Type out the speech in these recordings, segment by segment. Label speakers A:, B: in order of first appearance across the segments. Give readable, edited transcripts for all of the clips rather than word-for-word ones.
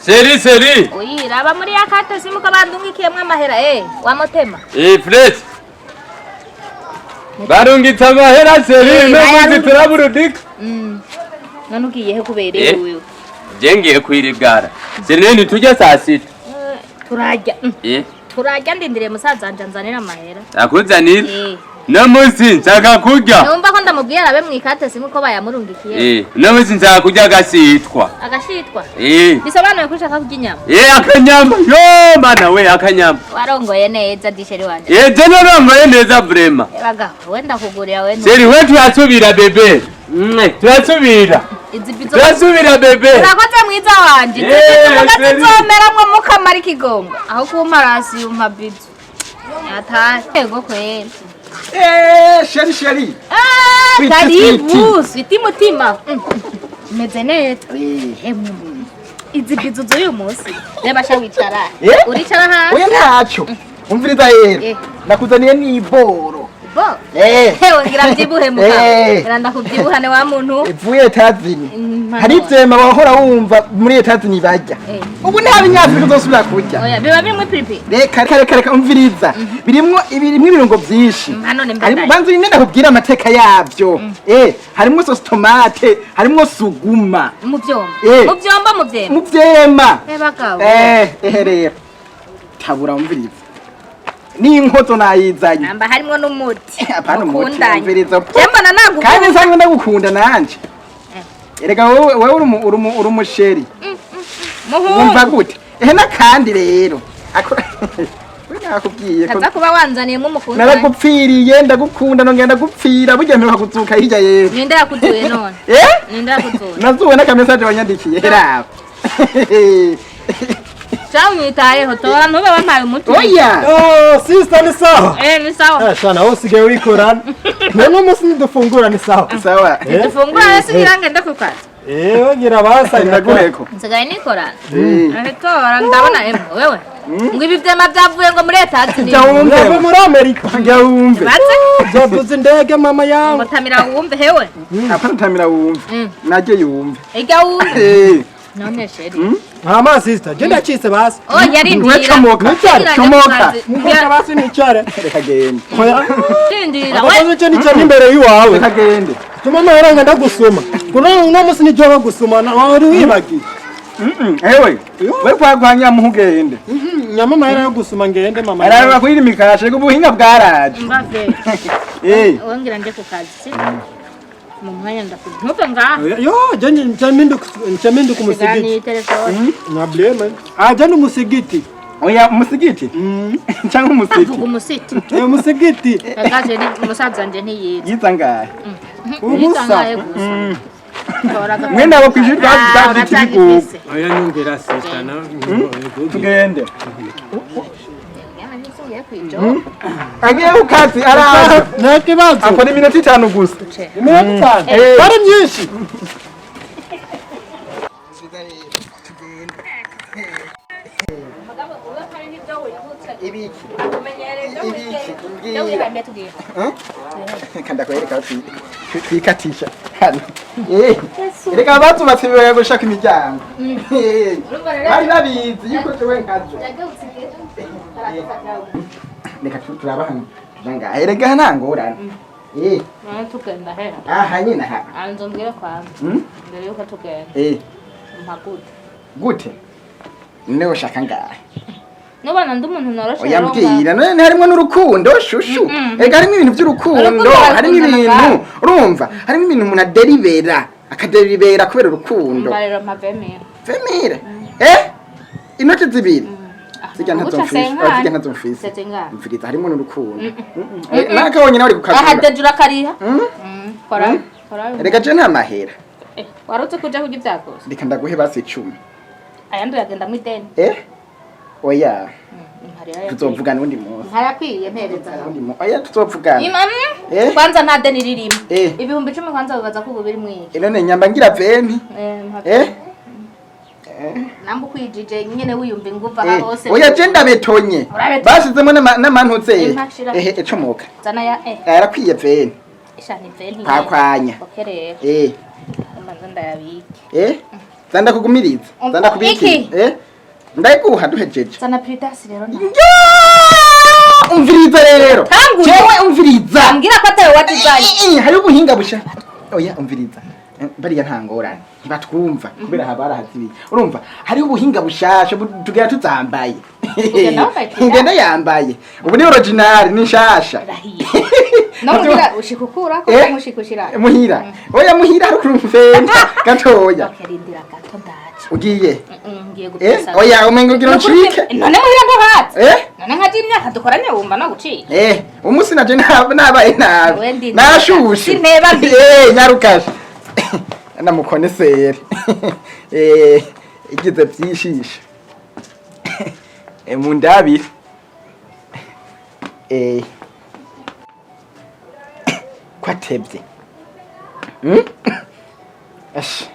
A: Chérie, chérie.
B: Oui, raba muri ya carte SIM ko bandungikiyemwo amahera wa motema.
A: Eh, fresh. Barungitse amahera, chérie,
B: Eh,
A: no muzi
B: bayarungitse.
A: turaburudika.
B: None ugiye he kubera
A: Eh.
B: wewe?
A: Je ngiye kwirigara. Chérie, ntitujya saa 6.
B: Turajya.
A: Eh,
B: Turajya, ndindiriye musaza wanje anzanira amahera.
A: Akuzanira.
B: Eh.
A: No musi nshaka kurya.
B: Numva ko ndamubwiye arabe mu icarte SIM ko bayamurungikiye.
A: Eh, no musi nshaka kurya agasitwa.
B: Agashitwa.
A: Eh.
B: Bisobanuye ko ushaka kurya inyama.
A: Eh, akanyama. Yo, mana we, akanyama.
B: Warongoye neza, di chéri wanje.
A: Eh, je narongoye neza vraiment.
B: Bagabo, wenda kugurira we.
A: Chérie, we turasubira, bébé. Turasubira.
B: Izi bizo.
A: Turasubira, bébé.
B: Urakoze, mwiza wanje.
A: Eh,
B: Izi
A: chérie.
B: zizomeramwo mukamara ikigongo. Aho kumpa ration umpa bisou. Yataye. Yego kweli.
C: Eh, chérie, chérie.
B: Ah,
C: Sweetie,
B: karibu, sweetie mutima. Meze neza. Emwe. Izi bisous z'uyu munsi. Reba sha, wicara.
C: Eh?
B: Uricara hasi.
C: Oya, ntacyo. Umviriza rero.
B: Eh.
C: Nakuzaniye n'iboro.
B: Bo.
C: Eh.
B: Hewe, ngira mvyibuhe muka.
C: Eh.
B: Ngira ndakuvyibuhane wa muntu.
C: Ivuye Etazini.
B: Hano.
C: Hari ivyema wahora wumva muri Etazini barya.
B: Eh.
C: Ubu nta binyafurika uzosubira kurya.
B: Oya, biba birimwo ipiripiri.
C: Reka reka reka reka, umviriza. Birimwo ibirungo vyinshi.
B: Hano ni
C: Harimo
B: mbadaye.
C: banza urinde ndakubwira amateka yavyo. Eh, harimwo sauce tomate, harimwo suguma.
B: Mu vyombo.
C: Eh.
B: Mu vyombo, mu vyema.
C: Mu vyema.
B: Eh, bagabo.
C: Eh, eh rero. Tabura, umviriza. N'inkozo nayizanye.
B: Namba harimwo n'umuti.
C: Apana umuti,
B: Mukundanye.
C: umviriza.
B: Je mbona nagukunda.
C: Kandi nsanzwe ndagukunda nanje. Erega wowe uri umuchéri.
B: Muhungu.
C: Wumva gute? Ehe, n'akandi rero. We, nakubwiye ko
B: Kaza kuba wanzaniyemo umukundanye.
C: Naragupfiriye, ndagukunda, nongera ndagupfira, burya mperuka kuzuka hirya yewe.
B: Ninde yakuzuye none?
C: Eh?
B: Ninde yakuzuye?
C: Nazuwe n'akamesaje wanyandikiye, raba.
B: Cyamwitayeho, tora ntube wampaye umuti.
C: Oya.
D: Oh, sister, ni sawa?
B: Eh, ni sawa.
D: Eh, shana, wowe usigaye wikorana. None umunsi ntidufungura, ni sawa?
C: Sawa.
D: Eh?
B: Dufungura rero, ngira ngende ku kazi.
D: Eh, ngira basa.
C: Ndaguheko.
B: Nsigaye nikorana.
C: Eh.
B: Eh, tora ndabona emwe wewe. Ngo ibi vyema vyavuye ngo muri Etazini.
C: Jya wumve.
D: Byavuye muri Amerika.
C: Jya wumve.
B: Baze.
D: Byavuze indege, mama yawe.
B: Ngo tamira wumve hewe.
C: Apana tamira wumve. Najye yumve.
B: Ega wumve.
C: Eh.
B: None chéri.
D: Hama sister, je ndacitse basi.
B: Oh, yarindira.
C: We, comoka.
B: Yarindira.
C: Comoka.
D: Mukosha basi nicare.
C: Reka gende.
D: Oya.
B: Rindira we.
D: Akabazo cyo nicare imbere y'iwawe.
C: Reka gende.
D: Tuma amahera ngenda gusuma. Kuno uno musi nijo gusuma na wari wibagiye.
C: Ewe. We kwa nyamuhu ugende.
D: Nyama amahera yo gusuma ngende, mama.
C: Araraba kuri imikashe ubuhinga bwaraje.
B: Mbave.
C: Eh.
B: Wongera nje ku kazi. Si? Mu mwanya ndakuza. Ntuve ngaha.
D: Yo, je nchamindu kumusigiti.
B: Sigani telefone.
D: Na blame. Ah, je ni musigiti.
C: Oya, umusigiti. Cyangwa umusiti.
B: Avuga umusiti.
D: Eh, musigiti.
B: Ega chéri, umusaza wanje ntiyize.
C: Yiza ngahe?
D: Ubusa.
B: Yize gusa. Tora
C: Mwene abo kwishuri twabyita ibigugu.
E: Oya, nyumvira sister na
C: Tugende. Agiye ku kazi, araza.
D: Nta kibazo.
C: Akora iminota 5 gusa.
D: Iminota 5.
C: Eh.
D: Bari myinshi.
C: Ibiki. Ibiki. Mbwira. Reka ndakwereka aho twikatisha hano. Eh. Reka bazubatse bibaya gushaka imiryango. Eh. Bari babizi yuko jewe nkazo. Reka turaba hano. Tuja ngaha. Erega nta ngorane. Eh.
B: None tugenda hera?
C: Aha nyine aha.
B: Anzo mbwire kwanza. Mbere yuko tugenda.
C: Eh.
B: Mpa gute?
C: Gute? None ushaka ngaha?
B: Nubona ndi umuntu noroshe.
C: Oya, mbwira none, harimo n'urukundo, chouchou. Ega harimo ibintu by'urukundo.
B: Urukundo
C: Harimo
B: barakundana
C: ibintu
B: ngaho.
C: urumva, harimo ibintu umuntu aderibera, akaderibera kubera urukundo.
B: Mbariro, mpa 20 000.
C: 20 000? Eh, inoti zibiri zijya
B: Uca
C: ntazo mfise.
B: senkani.
C: Zijya ntazo mfise.
B: Seze ngaha.
C: Mfiriza, harimo n'urukundo. Naka wonyine wari
B: Aha.
C: kukagura.
B: Deje urakariha. Kora kora.
C: Reka, je nta mahera.
B: Eh, warutse kuja kurya ivyakose.
C: Reka ndaguhe basi 10.
B: Ayandi uyagenda mu ideni.
C: Eh, oya.
B: Mparira.
C: Tuzovugana undi munsi.
B: Ntarakwiye, mpereza.
C: Undi munsi, oya, tuzovugana. Eh?
B: Kwanza nta deni ririmo.
C: Eh.
B: 10,000 kwanza wibaza ko ubu biri mwiki?
C: None nyamba ngira 20.
B: Eh, mpa.
C: Eh.
B: Namba ukwijije nyene wiyumva inguva aha
C: Eh,
B: hose.
C: oya, je ndabetonye.
B: Urabetonye.
C: Bashizemo n'amantutse.
B: Impashira.
C: Ehe, ecomoka.
B: Zana ya eh.
C: Arakwiye 20.
B: Isha, ni 20.
C: Kwakwanya.
B: Okay rero.
C: Eh.
B: Mbanza ndayabike.
C: Eh. Zanda kugumiriza. Zanda kubiki.
B: Iki?
C: Ndayiguha duhejeje.
B: Zana Prudence rero na.
C: Umviriza rero.
B: Tanguye.
C: Jewe umviriza.
B: Ambwira ko atari watuzanye.
C: Hari ubuhinga busha. Oya umviriza. Bariya nta ngorane. Ntibatwumva kubera haba harahazibiye. Urumva hari ubuhinga bushasha tugera tuzambaye.
B: Ugenda wambaye Prudence?
C: Ngenda yambaye. Ubu ni original ni nshasha.
B: Rahiye. No muhira ushikukura ko mushikushira.
C: Muhira. Oya muhira hari kurumfenda gatoya.
B: Bakarindira gato ndaje.
C: Ugiye.
B: Ngiye gupesa.
C: Oya umengo ugira ncike.
B: None muhira ndo hatse. None nkaje imyaka dukoranye wumva no gucika.
C: Umunsi naje nabaye nabi.
B: We ndi-
C: Nashushe.
B: Sinteba mbi.
C: Nyarukashe. Namukonesere. Igize byishisha. Mundabire. Kwatebye. Ash.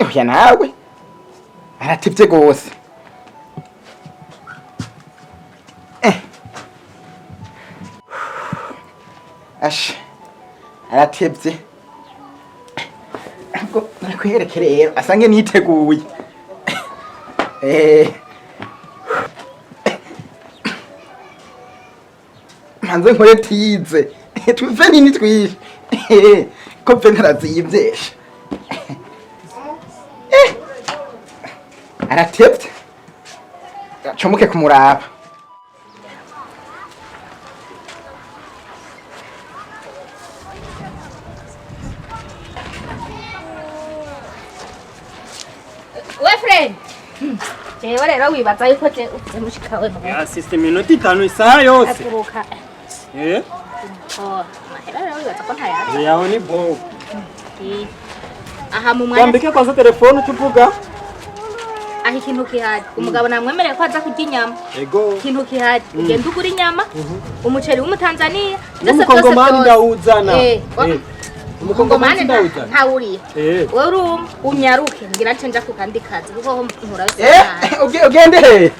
C: Oya nawe. Aratebye gose. Ash. Aratebye. Ahubwo nakwereke rero asange niteguye. Manze nkore tize. Tuve nini twishe. Ko mve ntarazivyesha. Aratebye. Acomoke kumuraba.
B: We friend. Jewe rero wibaza yuko je uvuze mushikawe mu.
E: Ya sister iminota 5 isaha yose.
B: Haguruka. Oh, mahera rero wibaza ko ntayazi.
E: Yaho ni bo.
B: Aha mu mwanya
E: Wambike kwanza telefone tuvuga.
B: aho ikintu kihari. Umugabo namwemereye ko aza kurya inyama.
E: Ego.
B: Ikintu kihari. Ugenda ugura inyama. Umuceri w'umutanzania.
E: N'umukongomani ndawuzana.
B: Umukongomani
E: ndawuzana.
B: ntawuriye. Wewe urumva unyaruke ngira nce nja ku kandi kazi kuko ho nkura
C: Ugende he?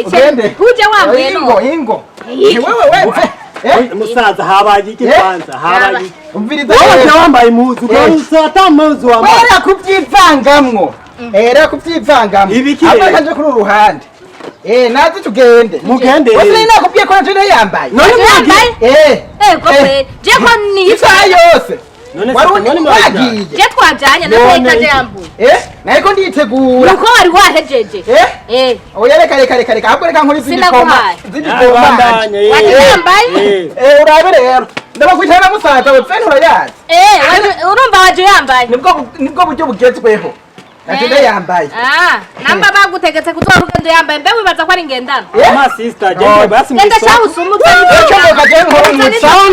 C: Ugende.
B: Uje wambaye no.
C: Ingo, ingo. Wewe wewe.
E: Musaza habaye iki kwanza? Habaye iki?
C: Umviriza.
E: Wowe wambaye impuzu, ata mpuzu wambaye.
C: Era kubyivangamwo. Era kubyivangamwo.
E: Ibiki rero?
C: Apa kanje kuri uruhande. Nazi tugende.
E: Mugende.
C: Wese nakubwiye ko naje yambaye.
E: None
B: yambaye?
C: Eh.
B: Ko kweli. Je ko ni
C: Isaha yose.
E: None
C: Wari
E: sister, none
C: wagiye.
B: Je twajanye na
C: None
B: teka
C: iki?
B: yambuye.
C: Nariko nditegura.
B: Nuko wari wahejeje.
C: Oya reka reka reka reka ahubwo reka nkora izindi koma.
B: Sinaguhaye.
C: Izindi koma.
E: Yabandanye.
B: Waje yambaye?
C: Urabe rero. Ndabakwitana na musaza we pfe nturayazi.
B: Urumva waje yambaye.
C: Nibwo buryo bugezweho. Naje yambaye.
B: Namba bagutegetse kutora ugendo yambaye mbe wibaza ko ari ngendana.
E: Ama sister, je basi
B: Genda shaho usumutse.
C: Icyo kaje nkora
E: Sawa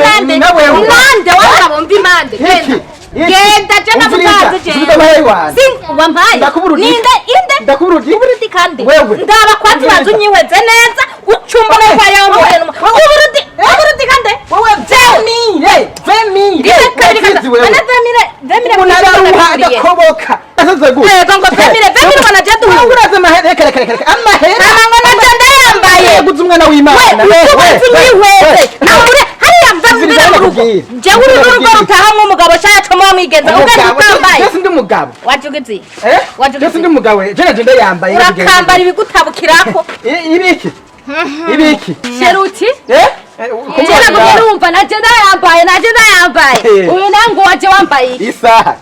B: Nande nande waba mbi mande. Genda. Genda je na musaza je.
C: Subiza amahera iwanjye.
B: Sin wampaye.
C: Ndakubura uti.
B: Ninde inde.
C: Ndakubura uti.
B: Uburundi kandi.
C: Wewe.
B: Ndaba kwanza banzu nyihweze neza ucumba no kwa yawe mubone. Uburundi uburundi kandi.
C: Wewe vemire vemire.
B: Kabiri
C: Wewe.
B: Ana vemire vemire
C: Umuntu araruha agakoboka. Asaze gute?
B: Yego ngo vemire vemire ubona je duhu.
C: Uraze amahera reka reka reka amahera.
B: Mama ngo naje ndayambaye.
C: Yaguze umwana w'Imana.
B: We utubatse nyihweze. Namure hariya mvamvira mu rugo. Jewe uru rugo rutahamwe umugabo shacu muba mwigenza ugenda utambaye.
C: Jesi ndi umugabo.
B: Wajugizi. Wajugizi.
C: Jesi ndi umugabo. Je naje ndayambaye.
B: Urakambara ibigutabukirako.
C: Ibiki? Ibiki?
F: Sheruti.
C: Kumva
F: Nagumye numva naje ndayambaye naje ndayambaye. Uyu nango waje wambaye iki?
C: Isaha.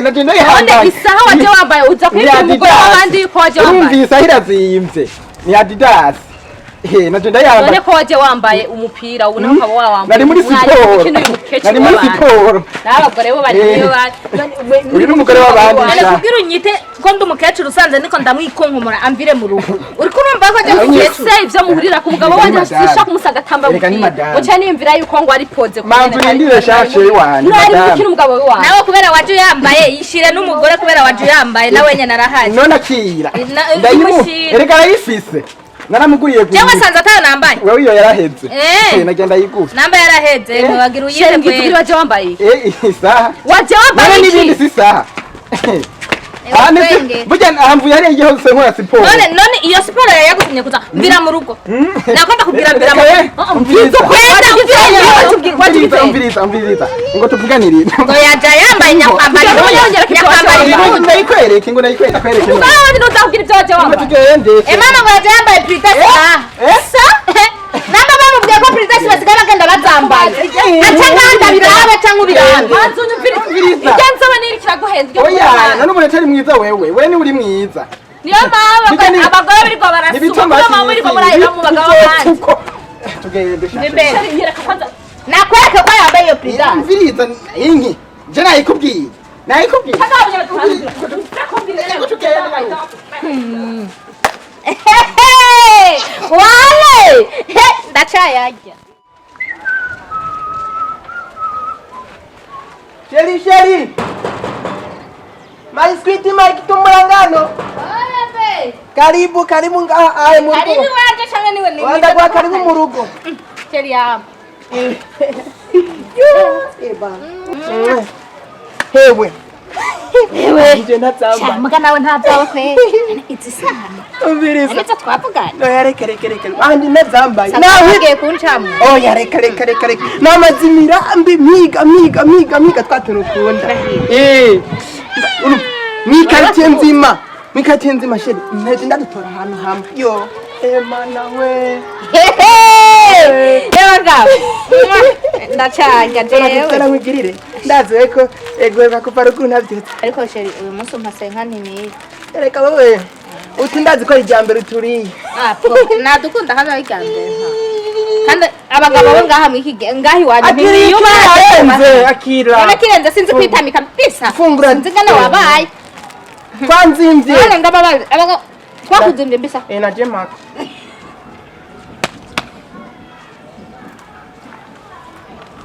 C: Naje ndayambaye.
F: None isaha waje wambaye uza kwibwira umugore w'abandi ko waje wambaye.
C: Urumva isaha irazimvye. Ni Adidas. Naje ndayambaye.
F: None ko waje wambaye umupira ubu naho ukaba wawambaye.
C: Nari muri siporo. Nari muri siporo.
F: N'abagore bo bari niyo bari.
C: Uyu ni umugore w'abandi.
B: None kubwira unyite ko ndi umukecuru usanze niko ndamwikunkumura amvire mu rugo. Uri kurumva ko ajya umukecuru.
F: Se ivyo muhurira ku mugabo wanje sisha kumusanga atamba umupira. Uca niyumvira yuko ngo ari poze.
C: Manzu nindire shashe wanje.
F: Nari mukiri umugabo wanje.
B: Nawe kubera waje yambaye yishire n'umugore kubera waje yambaye nawe nyene arahari.
C: None akira. Ndayimu. Erega arayifise. Naramuguriye
B: guri. Jewe sanze atayo nambaye.
C: Wewe iyo yaraheze. Nagenda yigura.
B: Nambaye yaraheze ntiwagira uyihe
F: kwe. Waje wambaye.
C: Isaha.
F: Waje wambaye
C: iki? N'ibindi si isaha. Ah, burya ahamvuye hariya igihe hose nkora siporo.
B: None iyo siporo yari yagutumye kuza mvira mu rugo. Nakunda kubwira mvira mu
C: Reka,
B: rugo.
C: umviriza.
B: Kwenda mvira mu rugo.
C: Umviriza, umviriza, umviriza. Ngo tuvuganire.
B: Ngo yaja yambaye nyakwambara nyakwambara
C: Ngo
B: impuzu.
C: ndayikwereke, ngo ndayikwereke, ndakwereke.
F: Umugore wabandi ntuzakubwira ibyo waje
C: Ngo
F: wambaye.
C: tugende.
B: Mama ngo yaja yambaye pridesi ngaha.
C: Eh?
B: Sa? Namba bamubwiye ko pridesi basigaye bagenda bazambaye. Aca nganda birabe canke ubirabe.
F: Banza unyumvirize.
C: Umviriza.
F: Ibyo nzoba niri kiraguhenze. Ibyo
C: Oya,
F: kuvuga.
C: none ubu atari mwiza wewe. We ni uri mwiza.
F: Niyo mpamvu
C: Bijya ni-
F: abagore birirwa barasuma.
C: Nibituma
F: Niyo mpamvu birirwa murahira mu bagabo bandi.
C: Tugende sha.
B: Imbere.
F: Nyereka kwanza.
B: Nakwereke ko yambaye iyo pridesi.
C: Umviriza, inki. Je nayikubwiye. Nayikubwiye. Ngo tugende.
B: Wale! Ndacayarya.
G: Sheri, sheri. My sweet my kitumbura ngano. Karibu, karibu ngaha aye mu
B: Karibu
G: rugo.
B: iwanje canke niwe ni
G: Wanda kwa karibu mu rugo.
B: Sheri yam.
G: Eba. Hewe.
B: Ewe.
G: Nje ntatsamba.
B: Muga nawe nta byawe kweri. Izi sahani.
G: Umviriza.
B: Nibyo twavuganye.
G: Oya reka reka reka. Andi ntazambaye.
B: Nawe
G: Nawe
B: ugiye kuncamo.
G: Oya reka reka reka reka. Namaze imirambi miga miga miga miga twatunukunda. Eh. Mwikaritie nzima. Mwikaritie nzima sheri. Nteje ndadutora ahantu hamwe. Yo. Emana we.
B: Ewe ngabo. Ndacayarya jewe.
G: Tara nkwigirire. Ndazi ko ego bakuva ruguru ntavyutse.
B: Ariko sheri uyu munsi umpase nka nini.
G: Reka wowe. Uti ndazi ko ari irya mbere uturiye.
B: Ah, po. Nadukunda hano ari irya mbere. Kandi abagabo bo ngaha mwiki ngaha iwanyu
G: Akira
B: ntibiyubaha.
G: kirenze akira.
B: None kirenze sinzi kwitamika bisa.
G: Fungura.
B: Sinzi ngana wabaye.
G: Twanzimvye.
B: None ndababaye. Abagabo twakuzimbye mbisa.
G: Eh na Jemako.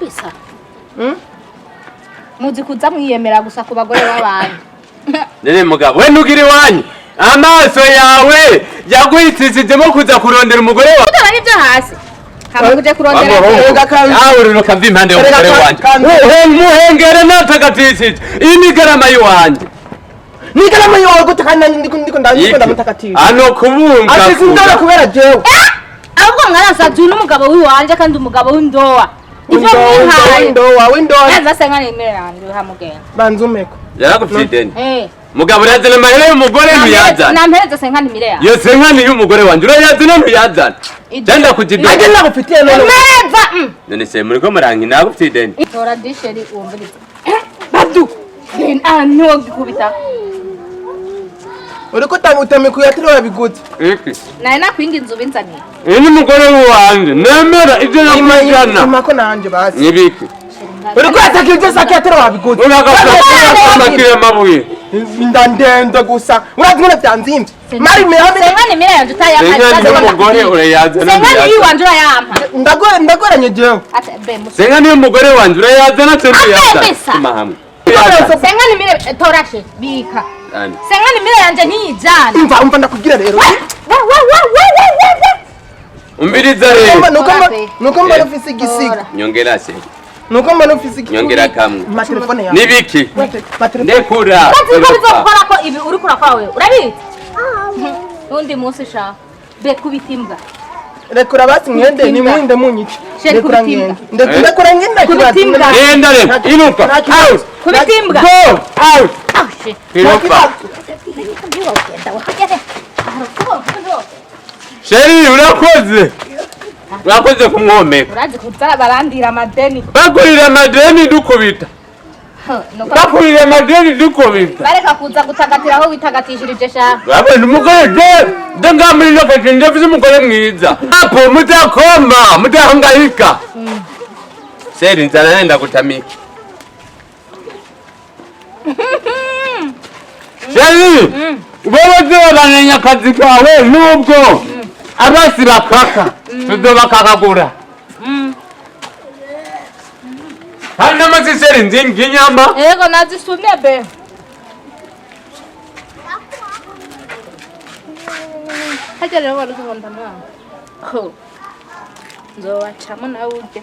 B: Bisa. Muzi kuza mwiyemera gusa ku bagore b'abantu.
A: Nene mugabo, we ntugira iwanyu. Amaso yawe yaguhitishijemo kuza kurondera umugore wawe.
B: Kutora n'ibyo hasi. Hama kuje kurondera.
G: Erega kandi-
A: Nawe uriruka mva impande y'umugore
G: Erega
A: wanje.
G: kandi-
A: Muhengere natakatisije. Iyi ni igarama y'iwanjye.
G: Nigarama yawe gute kandi nanjye ndiko ndiko ndiko ndamutakatifu.
A: Ano kubunga.
G: Afise indoro kubera jewe.
B: Ahubwo mwarasazuye n'umugabo w'iwanje kandi umugabo w'indoa. Ivyo mwihaye.
G: Window window.
B: Naza senga nemere yanjye hamugenda.
G: Banzumeko.
A: Yaragufitiye ideni.
B: Eh.
A: Mugabo urazana amahera y'umugore ntuyazana.
B: Nampereza senga nimire yanjye.
A: Iyo senkani y'umugore wanjye urayazana ntuyazana. Jenda kujya
G: Age nagufitiye none.
B: Meza.
A: None se muriko murankina nagufitiye ideni.
B: Tora disheri wumvirize. Badu. Ah niwo gikubita.
G: Uriko utamikuye atari wabiguze.
A: Iki.
B: Nari nakwinga inzu binzaniye.
A: Uyu ni umugore wanjye nemera ibyo nakurikirana.
G: Imako nanje basi.
A: Nibiki.
G: Uriko ataka ibyo saki atari wabiguze.
A: Uragafata amabuye.
G: Ndandende gusa. Urazi ngene vyanzimvye. Mari mirambi
B: Senga nimire yanjye utayampa.
A: Senkani y'umugore urayazana
B: Senga
A: ntuyazana.
B: niyiwanje urayampa.
G: ndagora ndagoranye jewe.
B: Ate be musa.
A: Senkani y'umugore wanjye urayazana se ntuyazana.
B: Amembesa.
A: Tuma hamwe.
B: Senga nimire torashe bika.
A: Ani.
B: Senga nimire yanjye ntiyijana.
G: Umva umva ndakubwira rero.
B: Wa wa wa wa wa wa wa.
A: Umviriza rero.
G: Nuko nuko mbona ufise igisigo.
A: Nyongera se.
G: Nuko mbona ufise igisigo.
A: Nyongera kamwe.
G: Ma telefone yawe.
A: Nibiki.
G: Ma telefone.
A: Ndekura.
B: Urazi ko bizokora ko ibi uri kurakora wewe. Urabizi? Undi munsi sha. Be kubita imbwa.
G: Rekura basi ngende ni mwinde munyice.
B: Sheri
G: Rekura
B: kubita imbwa.
G: ngende. Ndekura ngende
B: Kubita imbwa.
A: Genda rero. Inuka. Out.
B: Kubita imbwa.
A: Go. Out.
B: Ah, shit.
A: Inuka. Sheri urakoze. Urakoze kumwomeka.
B: Urazi kuza barandira amadeni.
A: Bakurira amadeni dukubita. Bakurira amadeni dukubita.
B: Bareka kuza gutagatira aho witagatishirije sha.
A: Babona umugore de de ngaha muri ino karitsiye ndafise umugore mwiza. Apo mutakoma mutahangayika. Sheri nzana nenda kutamika. Sheri wewe zobanenya akazi kawe nubwo abasi bakaka tuzobakakagura. Hari n'amazi sheri nzinga inyama.
B: Yego nazisumye be. Hajya rero wari ukubona mwana. Ho. Nzobacamo nawe urya.